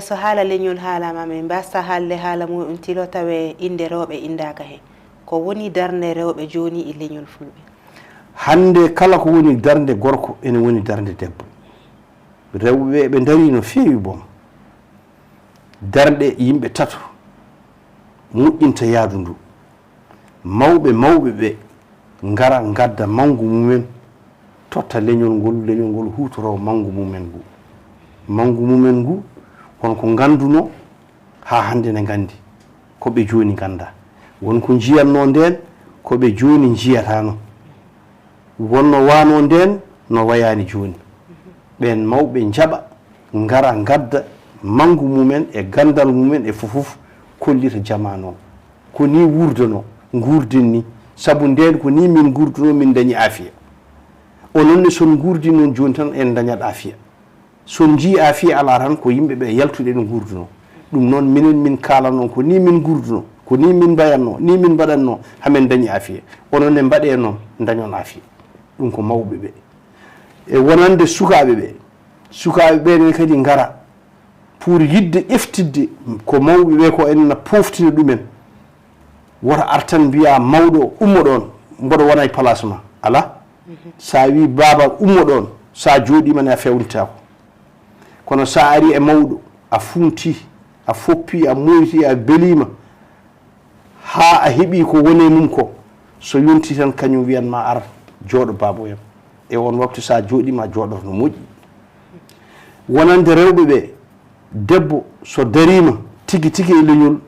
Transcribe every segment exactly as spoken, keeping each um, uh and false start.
So haala leñol haalaama, min mbaasa haalde haala muɗum tilo tawe innde rewɓe inndaaka heen. Ko woni darnde rewɓe jooni e leñol Fulɓe? Hannde kala ko woni darnde gorko ene woni darnde debbo. Rewɓe ɓe ndarii no feewi boom. Darnde yimɓe tato moƴƴinta yaadu ndu. Mawɓe mawɓe ɓe ngara ngadda manngu mumen, totta leñol ngol, leñol ngol huutoroo manngu mumen ngu. Manngu mumen ngu, won ko nganndunoo haa hannde ne nganndi, ko ɓe jooni nganndaa. Won ko njiyatnoo ndeen, ko ɓe jooni njiyataano. Wonno waanoo ndeen, no wayaani jooni. Ɓeen mawɓe njaɓa, ngara ngadda manngu mumen e ganndal mumen e fof fof, kollita jamaanu o. Ko nii wuurdanoo, nguurden nii. Sabu ndeen ko nii min nguurdunoo, min ndañi aafiya. Onon ne, so on nguurdii noon jooni tan, en ndañat aafiya. So on njiyii aafiya alaa tan, ko yimɓe ɓe yaltude no nguurdunoo. Ɗum noon, minen min kaalanoo on ko nii min nguurdunoo, ko nii min mbayatnoo, nii min mbaɗatnoo, haa min ndañi aafiya. Onon ne, mbaɗee noon, ndañon aafiya. Ɗum ko mawɓe ɓe. E wonande sukaaɓe ɓe. Sukaaɓe ɓe ne kadi ngara pour yiɗde ƴeftidde ko mawɓe ɓe ko en na poftina ɗumen. Woto ar tan mbiya mawɗo ummo ɗoon, mboɗo wona e place ma. Alaa. Sa wi baaba ummo ɗoon, sa jooɗiima ne a fewnitaako. Kono sa ari e mawɗo, a funti, a foppi, a moyti, a beliima, haa a heɓi ko woni e mum ko, so yonti tan kañum wiyan ma ar jooɗo baaba yam. E on waktu sa jooɗiima a jooɗoto no moƴƴi. Wonande rewɓe ɓe, debbo so dariima tigi tigi e leñol,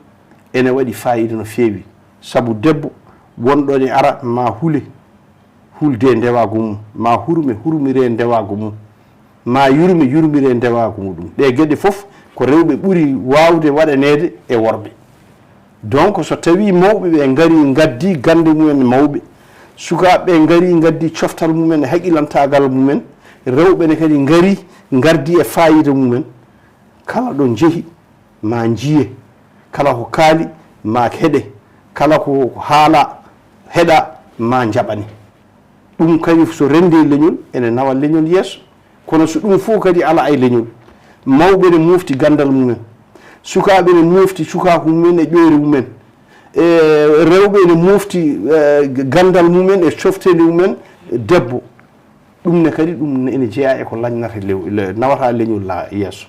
ene waɗi faayiida no feewi. Sabu debbo wonɗo ne ara ma hule, hulde ndewaagu mum, ma hurme, hurmire ndewaagu mum, ma yurme, yurmire ndewaagu muɗum. Ɗee geɗe fof ko rewɓe ɓuri waawde waɗaneede e worɓe. Donc, so tawii mawɓe ɓe ngarii ngaddii gannde mumen mawɓe, sukaaɓe ɓe ngarii ngaddii coftal mumen e haqilantaagal mumen, rewɓe ne kadi ngarii ngardii e faayiida mumen, kala ɗo njehi ma njiye, kala ko kaali ma heɗe, kala ko haala heɗa ma njaɓane. Ɗum kañum so renndii e leñol, ene nawa leñol yeeso. Kono so ɗum fof kadi alaa e leñol, mawɓe ne moofti ganndal mumen, sukaaɓe ne moofti cukaaku mumen e ƴoyre mumen, e rewɓe ne moofti, eh, ganndal mumen e cofteende mumen debbo. Ɗum ne kadi ɗum ne ene jeyaa e ko lañnata lew-, le-, nawata leñol la-, yeeso.